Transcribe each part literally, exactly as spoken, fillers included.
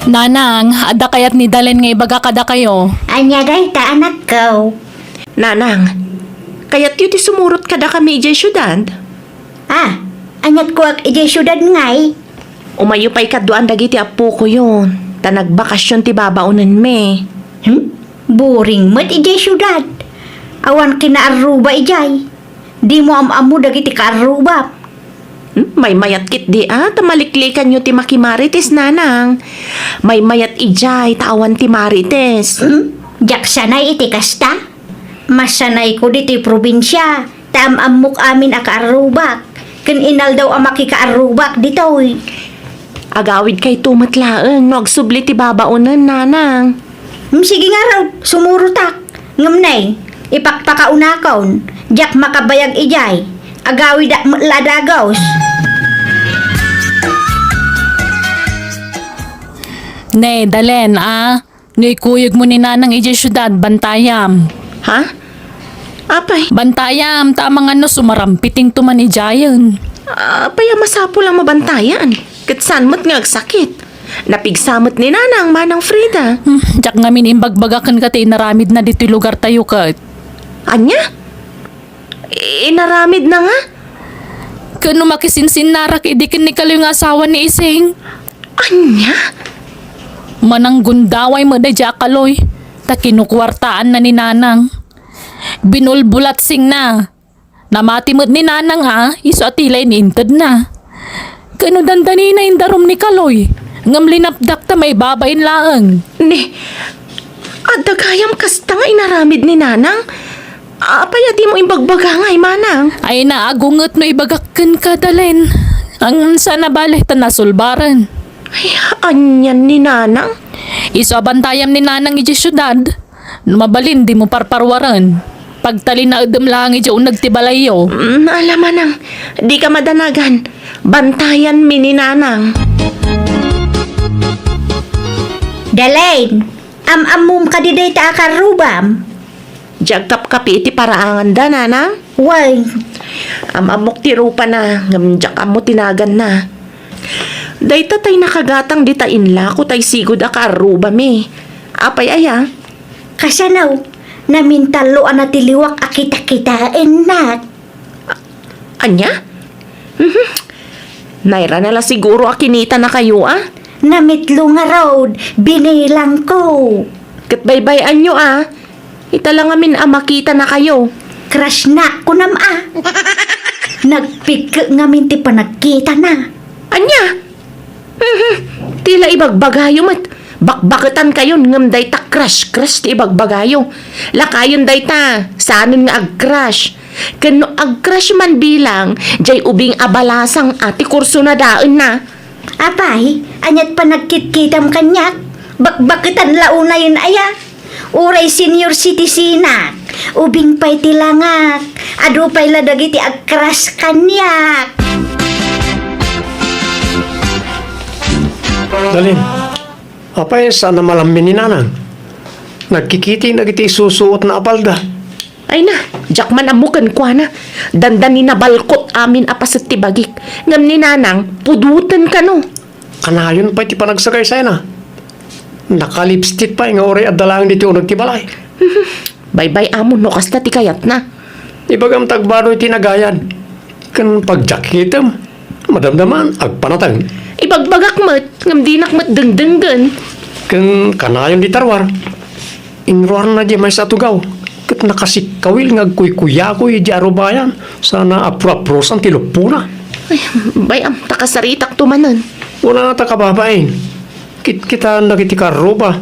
Nanang, adda kayat ni Dalen nga ibaga kadakayo? Ania dayta, anakko? Nanang, kayatyo ti sumurot kadakami idiay siudad? Ah, aniat kuak idiay siudad ngay? Umayyo pay kaduaan dagiti appokoyo, ta nagbakasion ti babaonenmi. Hmm? Boring met idiay siudad. Awan kinaarruba idiay. Dimo am-ammo dagiti kaarrubam. Hmm, maymayat ketdi a, ta maliklikanyo ti makimarites, nanang. Maymayat idiay, ta awan ti marites. Hmm? Diak sanay iti kasta. Masanayko ditoy probinsia, ta am-ammok amin a kaarrubak, ken inaldaw a makikaarrubak ditoy. Agawidkayto met laeng no agsubli ti babaonen, nanang. Hmm, sige ngarud, sumurotak. Ngem nay, ipakpakaunakon, diak makabayag idiay. Agawidak met la a dagus. Ne, Dalen, a, no ikuyogmo ni Nanang idiay siudad, bantayam. Ha? Apay? Bantayam, ta amangan no sumarampitingto man idiayen. Apay a masapul a mabantayan? Ket saan met nga agsakit? Napigsa met ni Nanang, Manang Frida. Hmm, diak ngamin imbagbaga kenka ti inaramidna ditoy lugartayo ket. Ania? Inaramidna nga? Ken no makisinsinnarak idi ken ni Kaloy nga asawa ni Ising. Ania? Mananggundaway met daydiay a Kaloy, ta kinukuartaanna ni Nanang. Binulbulatsingna. Namati met ni Nanang a, isu a ti la inintedna. Ken no dandanina indarum ni Kaloy, ngem linapdak ta maibabain laeng. Ni, adda gayam kasta nga inaramid ni Nanang? Apay a dimo imbagbaga ngay, Manang? Ay, naagunget no ibagak kenka, Dalen. Ang sana bale ta nasulbaren. Ay, anian ni Nanang? Isu a bantayam ni Nanang idiay siudad. No mabalin, dimo parparuaren. Pagtalinaedem laeng idiay uneg ti balayyo. Mm, ala, Manang, dika madanagan. Bantayanmi ni Nanang. Dalen, am-ammom kadi dayta a kaarrubam? Diak agkapkapi iti paraanganda, Nanang. Wen. Am-ammok ti rupana, ngem diak ammo ti naganna. Dayta tay nakagatang dita inlako tay sigud a kaarrubami. Apay aya? Kasano? Namintallo a natiliwak a kitakitaennak. Ania? Mhm. Nairana la siguro a kinitanakayo a? Namitlo ngarud, binilangko. Ket baybay-anyo a, ita la ngamin a makitanakayo. Crushnak, kunam a. Nagpigke ngamin ti panagkitana. Ania? Mhm. Ti la ibagbagayo met, bakbaketankayon ngem dayta crush-crush ti ibagbagayo. Lakayon dayta, saanen nga ag-crush. Ken no ag-crush man bilang, diay ubing a balasang a ti kursonadaenna. Apay, aniat panagkitkitam kaniak? Bakbaketan la unayen aya? Uray senior citizenak, ubing pay ti langak, adu pay la dagiti ag-crush kaniak. Dalen, apay saan a malammi ni Nanang? Nagkikiting dagiti isusuotna a palda. Ay na, diak man ammo kenkuana. Dandani nabalkot amin a paset ti bagik. Ngem ni Nanang, pudoten kano. Kanayon pay ti panagsagaysayna. Naka-lipstick pay nga uray adda laeng ditoy uneg ti balay. Baybay-am no kasta ti kayatna. Ibagam ta agbaroy ti nagayad. Ken pagjakitem, madamdaman, agpanateng. Ibagbagak met, ngem dinak met dengdenggen. Ken kanayon dita ruar. Inruarna diay maysa a tugaw, ket nakasikkawil nga agkuykuyakoy idiay arubayan, sana apro-aprosan ti luppona. Ay, bay-am, ta kasaritakto manen. Kunana ta kababain, kitkitaen dagiti karruba.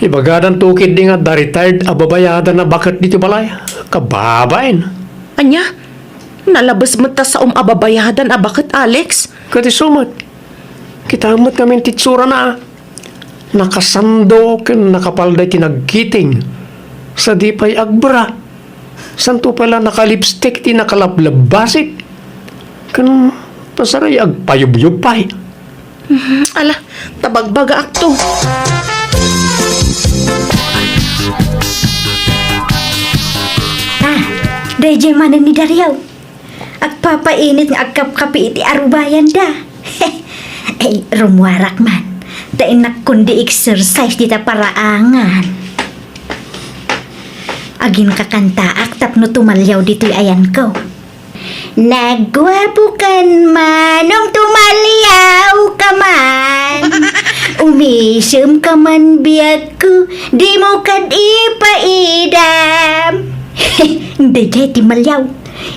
Ibagadanto ketdi nga adda retired a babayadan a baket ditoy balay. Kababain. Ania? Nalabes met ta saom a babayadan a baket, Alex? Ket isu met. Kitaem met ngamin ti itsurana. Nakasando ken nakapalda iti nagkiting. Sadi pay agbra. Santo pay la nakalipstick iti nakalablabasik. Ken pasaray agpayubyub pay. Mhm, ala, ta bagbagaakto. Ah, daydiay manen ni Dario. Agpapainit nga agkapkapi iti arubayanda. Ay, rummuarak man. Ta innak kundi exercise dita paraangan. Aginkakantaak tapno tumaliaw ditoy ayanko. Nagguapokan, manong, tumaliaw ka man. Umisem ka man, biagko, dimo kad ipaidam. Daydiay ti maliaw.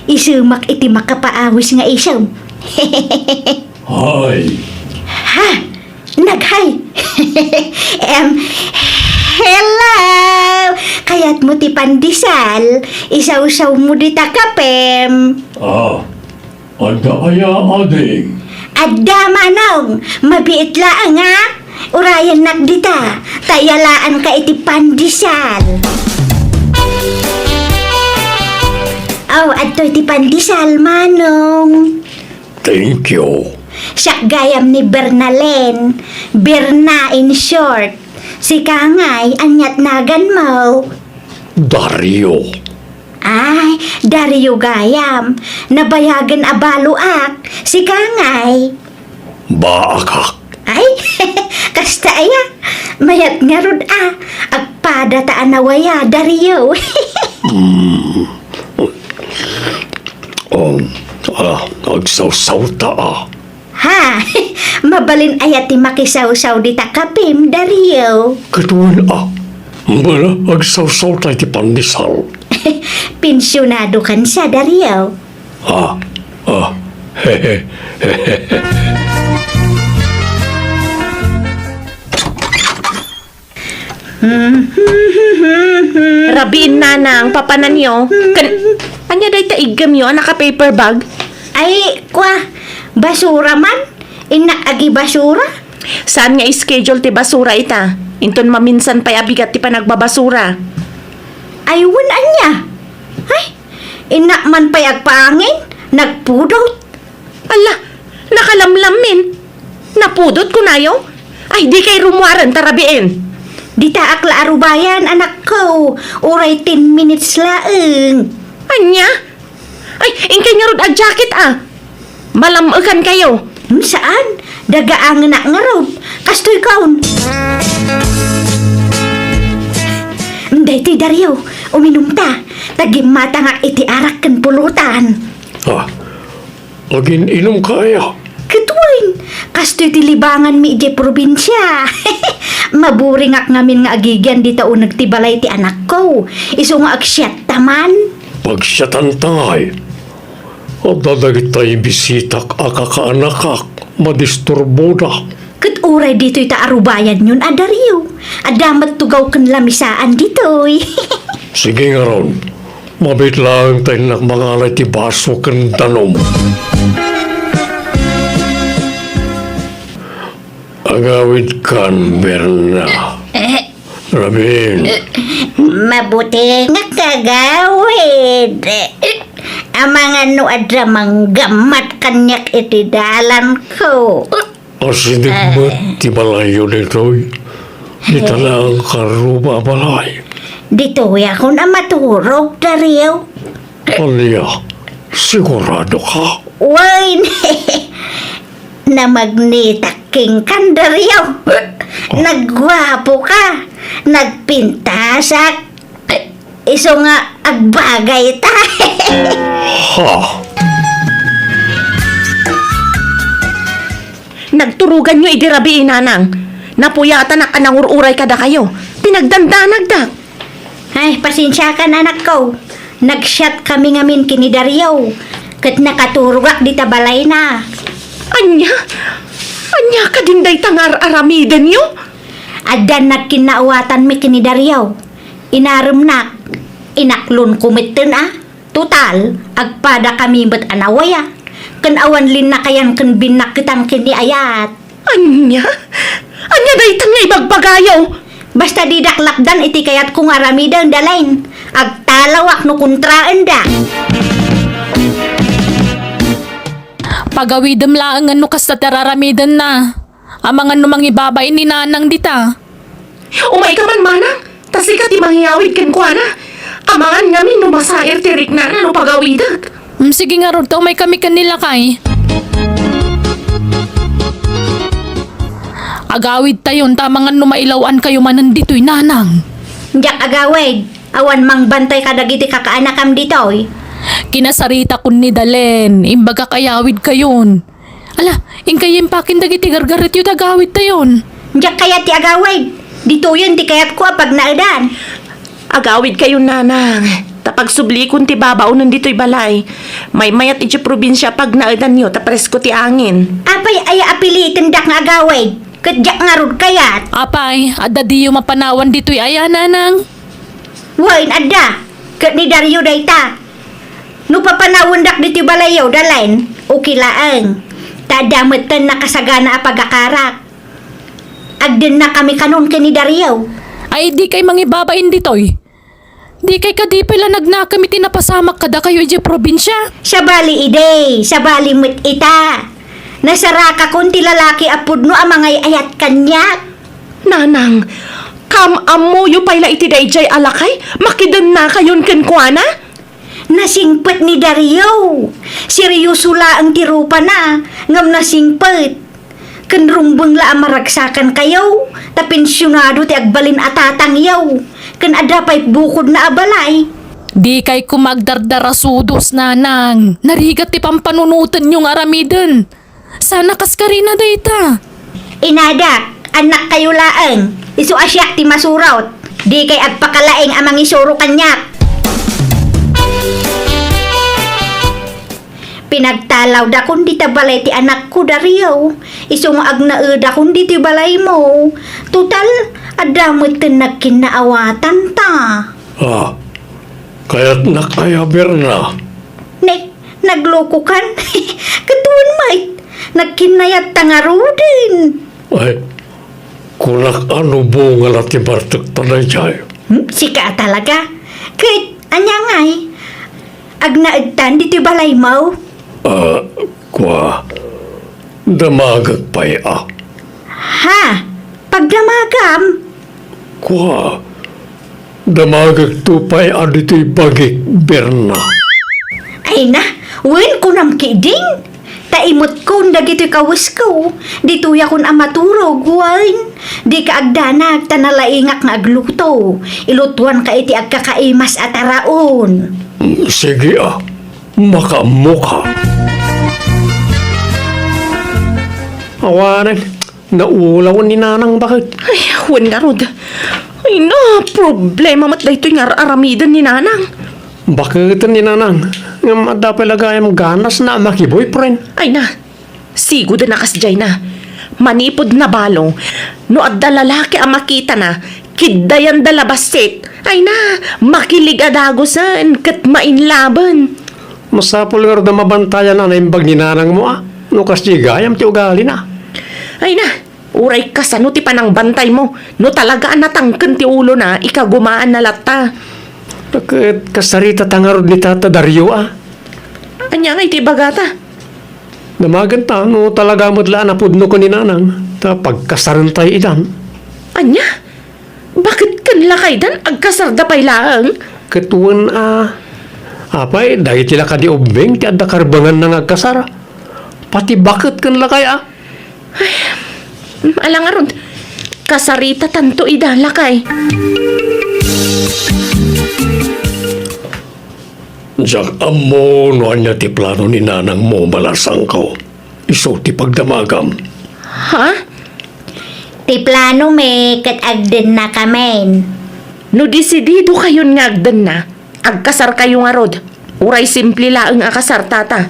Isemak iti makapaawis nga isem. Hay! Ha? Naghay. Em, hello! Kayatmo ti pandesal? Isawsawmo dita kapem. Ah, adda aya, ading? Adda, manong. Mabiit laeng, a. Urayennak dita. Ta iyalaanka iti pandesal. Oh, adtoy ti pandesal, manong. Thank you. Siak gayam ni Bernalyn. Berna in short. Sika ngay, ania't naganmo? Dario. Ay, Dario gayam. Nabayagen a baloak. Sika ngay? Baakak. Ay, kasta aya. Mayat ngarud a. Agpada ta a nawaya, Dario. Mm. Um, ah, agsawsawta a. Ha? Mabalin aya ti makisawsaw dita kapem, Dario? Ket wen a. Bala, agsawsawta iti pandesal. Pensionado kansa, Dario. Ah, ah. Rabiin, nanang, papananyo. Kan-, ania dayta iggemyo a naka-paper bag? Ay, kua, basura man. Innak agibasura. Saan nga schedule ti basura ita? Inton maminsan pay a bigat ti panagbabasura. Ay, wen ania? Ay, innak man pay agpaangin, nagpudot. Ala, nakalamlammin. Napudot kunayo? Ay, dikay rummuaren ta rabiin. Ditaak la a rubayan, anakko. Uray ten minutes laeng. Ania? Ay, inkay ngarud a jacket a. Malam-ekankayo. Hmm, saan? Dagaangenak ngarud. Kastoy kaon. Hmm, daytoy, Dario, uminumta. Ta gimmatangak iti arak ken pulutan. Ah, agin-inumka aya? Ket wen, kastoy ti libanganmi idiay probinsia. Maburingak ngamin nga agigian dita uneg ti balay ti anakko. Isu nga agsiatta man. Pagsiatanta ngay. Adda dagitay bisitak a kakaanakak, madisturboda. Ket uray ditoy ta arubayanyon a, Dario. Adda met tugaw ken lamisaan ditoy. Sige ngarud, mabiit laeng ta innak mangalay ti baso ken danum. Agawidkan, Berna. Rabiin. Mabuti nga kagawid. Amangan no adda manggammat kaniak iti dalanko. Asideg met ti balayyo ditoy. Dita laeng karuba a balay. Ditoyakon a maturog, Dario. Ania? Siguradoka? Wen, namagnitak kenka, Dario. Nagguapoka. Nagpintasak. Isu nga agbagayta. Ha? Nagturoganyo idi rabii, nanang. Napuyatanak a nangur-uray kadakayo. Pinagdandanagdak. Ay, pasensiakan, anakko. Nagsiatkami ngamin ken ni Dario. Ket nakaturogak dita balayna. Ania? Ania kadin dayta nga ar-aramidenyo? Addan nagkinnawatanmi ken ni Dario. Inaremnak, inaklonko metten a. Total, agpadakami met a nawaya. Ken awan linnakayan ken binnakketan ken ni ayat. Ania? Ania daytan nga ibagbagayo? Basta didak lapdan iti kayatko nga aramiden, Dalain. Agtalawak no kontraenda. Pagawidem laeng no kasta ti araramidenna. Amangan no mangibabain ni Nanang dita. Umayka man, manang, ta sika ti mangiyawid kenkuana. Amangan ngamin no masair ti riknana no pagawidek. Mm, sige ngarud, ta umaykami ken ni lakay. Agawidtayon ta amangan no mailaw-ankayo manen ditoy, nanang. Diak agawid. Awan mangbantay kadagiti kakaanakam ditoy. Kinasaritakon ni Dalen, imbagak ayawidkayon. Ala, inkay impakin dagiti gargaretyo ta agawidtayon. Diak kayat ti agawid. Ditoyen ti kayatko a pagnaedan. Agawidkayon, nanang, ta pagsublikon ti babaonen ditoy balay. Maymayat idiay probinsia a pagnaedanyo ta presko ti angin. Apay aya a pilitendak nga agawid? Ket diak ngarud kayat. Apay, adda diyo mapanawan ditoy aya, nanang? Wen, adda. Ket ni Dario dayta. No papanawendak ditoy balayyo, Dalen, okay laeng. Ta adda metten nakasagana a pagakarak. Agdennakami kanon ken ni Dario. Ay, dikay mangibabain ditoy. Dikay kadi pay la nagnakem iti napasamak kadakayo idiay probinsia? Sabali idi, sabali met ita. Nasarakakon ti lalaki a pudno a mangay-ayat kaniak. Nanang, kaam-ammoyo pay la iti daydiay a lakay, makidennakayon kenkuana? Nasingpet ni Dario. Serioso laeng ti rupana, ngem nasingpet. Ken rumbeng la a maragsakankayo, ta pensionado ti agbalin a tatangyo, ken adda pay bukodna a balay. Dikay koma agdardarasudos, nanang. Narigat ti pampanunotenyo nga aramiden. Sana kaskarina dayta. Inadak, annakkayo laeng. Isu a siak ti masurot. Dikay agpakalaing a mangisuro kaniak. Pinagtalawdakon dita balay ti anakko, Dario. Isu nga agnaedakon ditoy balaymo. Total, adda metten nagkinnaawatanta. Ah, kayatnak aya, Berna? Ne, naglokokan. Ket wen met, nagkinnayatta ngaruden. Ay, kunak a no bunga la ti bartekta daydiay. Hmm, sika a talaga. Ket, ania ngay? Agnaedtan ditoy balaymo? Ah, kua, damagek pay a. Ha? Pagdamagam? Kua, damagekto pay a ditoy bagik, Berna. Ay na, wen kunam ketdin. Ta imetkon dagitoy kawesko, ditoyakon a maturog, wen. Dika agdanag ta nalaingak nga agluto. Ilutoanka iti agkakaimas a taraon. Sige a, makaammoka. Awanen, naulaw ni Nanang baket. Ay, wen ngarud. Ay na, problema met daytoy nga ar-aramiden ni Nanang. Baketen ni Nanang, ngem adda pay la gayam ganasna a maki-boyfriend. Ay na, sigud a kasdiay na. Manipud nabalo, no adda lalaki a makitana, kiddayanda la bassit. Ay na, makilig a dagusen ket mainlaben. Masapul ngarud a mabantayan a naimbag ni Nanangmo a, no kasdiay gayam ti ugalina. Ay na, uray kasano ti panangbantaymo, no talaga a natangken ti ulona, ikagumaanna latta. Ket kasaritata ngarud ni Tata Dario a. Ania ngay ti ibagata? Damagenta no talaga met la a napudno ken ni Nanang, ta pagkasarentayo idan. Ania? Baket ken lakaydan agkasarda pay laeng? Ket wen a, apay, dagiti la kadi ubbing ti adda karbenganna nga agkasar. Pati baket ken lakay a. Ay, ala ngarud, kasaritatanto ida, lakay. Diak ammo no ania ti plano ni Nanangmo, Balasangko. Isu ti pagdamagam. Ha? Ti planomi ket agdennakamin. No desididokayon nga agdenna, agkasarkayo ngarud. Uray simple laeng a kasar, Tata.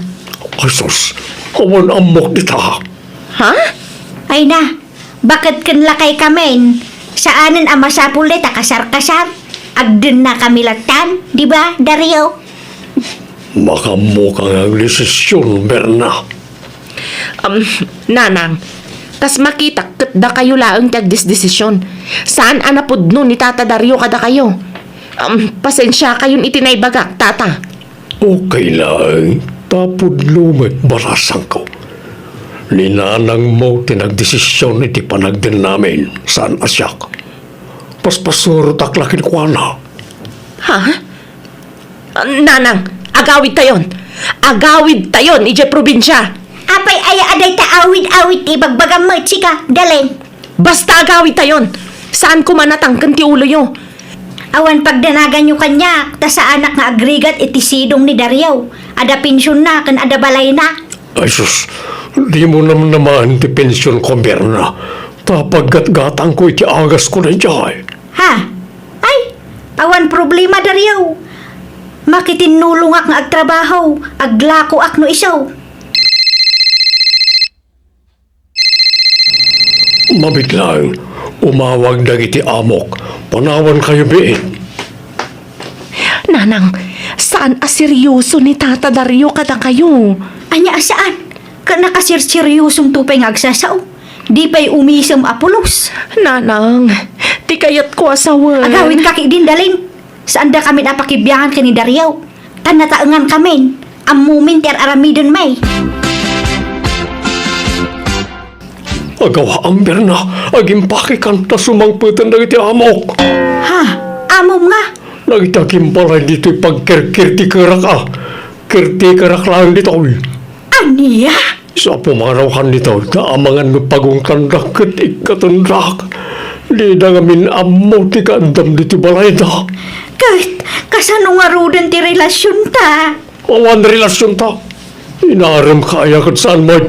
Ay sus, awan ammok dita. Ha? Ay na, baket ken lakaykamin. Saanen a masapul dayta kasar-kasar. Agdennakami lattan, di ba, Dario? Makaammoka nga agdesision, Berna. Um, Nanang, kas makitak ket dakayo laeng ti agdesdesision. Saan a napudno ni Tata Dario kadakayo. Um, pasensiakayon iti naibagak, Tata. Okay laeng, ta pudno met, Balasangko. Ni Nanangmo ti nagdesision iti panagdennamin, saan a siak. Paspasurotak la kenkuana. Ha? Ah, Nanang, agawidtayon. Agawidtayon idiay probinsia. Apay aya a dayta awid-awid ti ibagbagam met, sika, Dalen? Basta agawidtayon! Saan koma natangken ti uloyo. Awan pagdanaganyo kaniak, ta saanak nga agrigat iti sidong ni Dario. Adda pensionna ken adda balayna. Ay sus, dimo namnamaen ti pensionko, Berna. Ta paggatgatangko iti agasko daydiay. Ha? Ay, awan problema, Dario. Makitinnulongak nga agtrabaho, aglakoak no isu. Mabiit laeng, umawag dagiti amok. Panawankayo biit. Nanang, saan a serioso ni Tata Dario kadakayo. Ania a saan? Ket nakaserseriosom to pay nga agsasao. Di pay umisem a pulos. Nanang, ti kayatko a sawen. Agawidka ketdin, Dalin. Saandakamin a pakibiangan ken ni Dario. Ta nataengankamin. Ammomin ti ar-aramidenmi. Agawaam, Berna, agimpakekan ta sumangpeten dagiti amok. Ha? Amom nga? Dagiti agimbalay ditoy pagkerker ti kerak a. Kertikerak laeng ditoy. Ania? Sa pumanawkan ditoy, ta amangan no pagungtandak ket ikkatendak. Dida ngamin ammo ti kaaddam ditoy balayda. Ket kasano ngaruden ti relasionta? Awan relasionta. Inaremka aya ket saan met.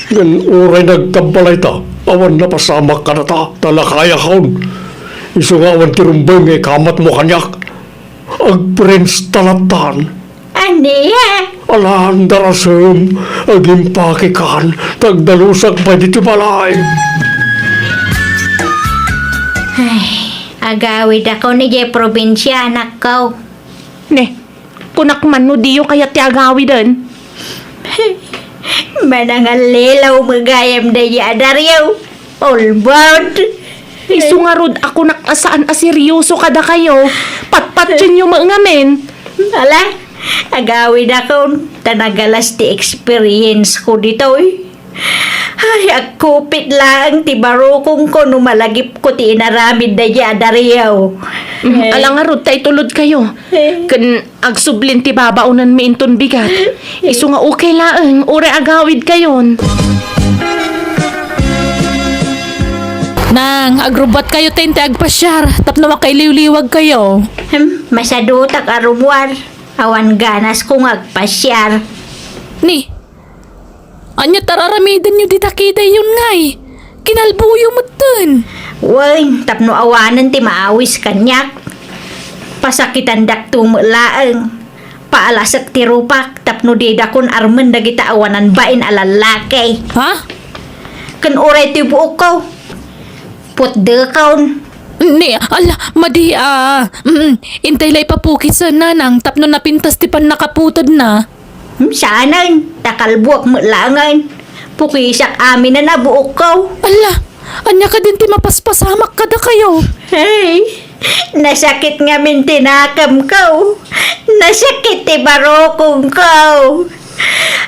Ngem uray nagkabbalayta, awan napasamak kadata, ta lakayakon. Isu nga awan ti rumbeng nga ikamatmo kaniak. Agprince ta lattan. Ania? Alan, darasem, agimpakekan, ta agdalusak pay ditoy balay. Ay, agawidakon idiay probinsia, anakko. Ne, kunak man no diyo kayat ti agawiden. Manangallilaw met gayam daydi a Dario. All bound. Isu ngarud a kunak a saan a serioso kadakayo. Patpatienyo met ngamin. Ala, agawidakon, ta nagalas ti experience ko ditoy. Ay, agkupit laeng ti barukongko no malagipko ti inaramid daydi a Dario. Mm, eh. Ala ngarud ta itulodkayo. Eh. Ken agsublin ti babaonenmi inton bigat. Isu nga okay laeng, uray agawidkayon. Nang, agrubbuatkayo ta inti agpasiar tapno makailiwliwagkayo. Hmm, masadutak a rummuar. Awan ganasko nga agpasiar. Ni, ania ti ar-aramidenyo dita kadakayon ngay? Kinalboyo metten. Wen, tapno awanen ti maawis kaniak. Pasakitandakto met laeng. Paalasek ti rupak tapno didakon armen dagita awanan bain a lallaki. Ha? Ken uray ti buokko. Putdekon. Ni, ala, madi, ah. Mm, intay la ipapukisen, nanang, tapno napintas ti pannakaputedna. Hmm, saanen, ta kalbuak met laengen. Pukisak aminen a buokko. Ala, ania kadin ti mapaspasamak kadakayo? Hey, nasakit ngamin ti nakemko. Nasakit ti barukongko.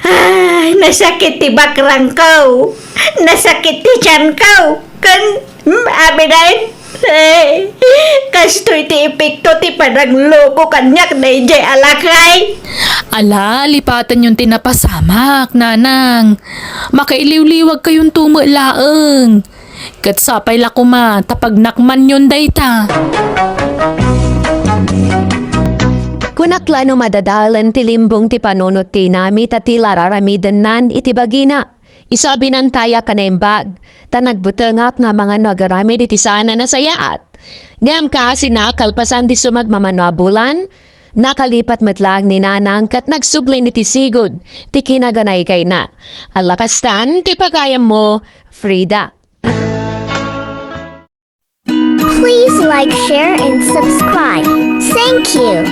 Ay, nasakit ti bakrangko. Nasakit ti tianko. Ken Hmm, aminen? Eh, kastoy ti epekto ti panangloko kaniak daydiay a lakay. Ala, lipatenyon ti napasamak, nanang. Makailiwliwagkayonto met laeng. Ket sapay la koma ta pagnakmanyon dayta. Kunak la no madadaelen ti limbong ti panunot ti inami ta ti la ar-aramidennan iti bagina. Isu a binantayek a naimbag, ta nagbutengak nga amangan no agaramid iti saan a nasayaat. Ngem kaasina, kalpasan ti sumagmamano a bulan, nakalipat met laeng ni Nanang ket nagsublin iti sigud ti kinaganaykayna. Ala kastan ti pagayammo, Frida. Please like, share, and subscribe. Thank you.